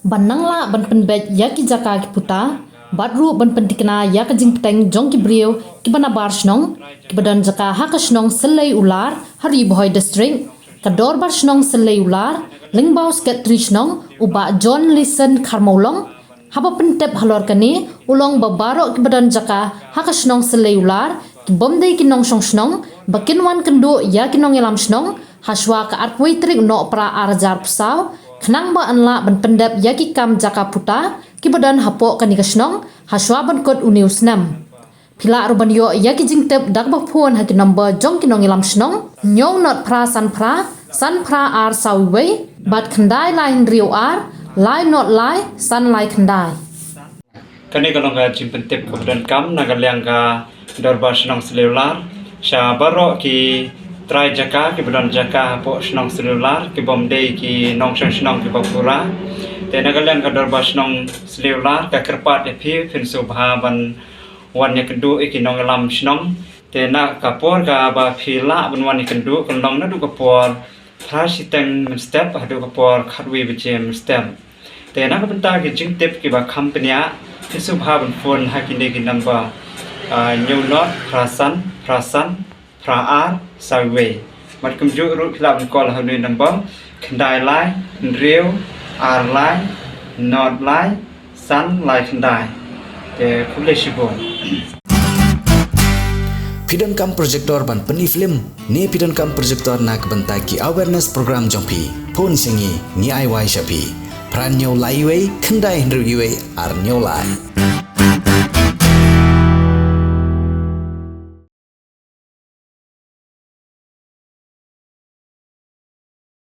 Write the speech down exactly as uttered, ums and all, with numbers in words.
ban nang lah ban pynbeit ïa ki jaka ki puta, bad ruh ban pyntikna ïa ka jingpyrshang jong ki briew kiba na bar shnong, kiba don jaka ha ka shnong Syllei Ular, ha Ri Bhoi District. Ka Dorbar Shnong Syllei Ular, lyngba u Secretary Shnong, u Bah John Lison Kharmawlong, haba pyntip halor kane, u la ong ba baroh kiba don jaka ha ka shnong Syllei Ular, ki bym dei ki nongshong shnong, ba kin wan kynduh ïa ki nongïalam shnong, ha shuwa ka arphew tarik Nohprah ar hajar arphew saw, khnang ba yn lah ban pyndep ïa ki kam jaka puta, kiba don hapoh kane ka shnong, ha shuwa ban kut une u snem. Phi lah ruh ban ïoh ïa ki jingtip da kaba phone ha ki number jong ki nongïalam shnong, hynñiew nod phra san phra, san phra ar saw wei, bad khyndai lai hynriew ar, lai nod lai, san lai khyndai. Kane ka long ka jingpyntip kaba donkam na ka liang ka Dorbar Shnong Syllei Ular, sha baroh ki trai jaka, kiba don jaka hapoh shnong Syllei Ular, ki bym dei ki nongshong shnong kiba pura. Te na ka liang ka Dorbar Shnong Syllei Ular, ka kyrpad ïa phi, phin sngewbha ban wan ïakynduh ïa ki nongïalam shnong. Te na ka por kaba phi lah ban wan ïakynduh, kan long naduh ka por phra shiteng mynstep haduh ka por khatwei baje mynstep. Te na ka bynta ki jingtip kiba kham bniah, phi sngewbha ban phone ha kine ki number, ah, hynñiew nod phra san phra san phra ar saw wei. Bad kumjuh ruh phi lah ban call ha une u number, khyndai lai hynriew ar lai nod lai san lai khyndai. Te khublei shibun. Phi donkam projector ban pyni film, ne phi donkam projector na ka bynta ki awareness program jong phi? Phone sha ngi, ngi ai wai sha phi. Phra hynñiew lai wei, khyndai hynriew wei, ar hynñiew lai.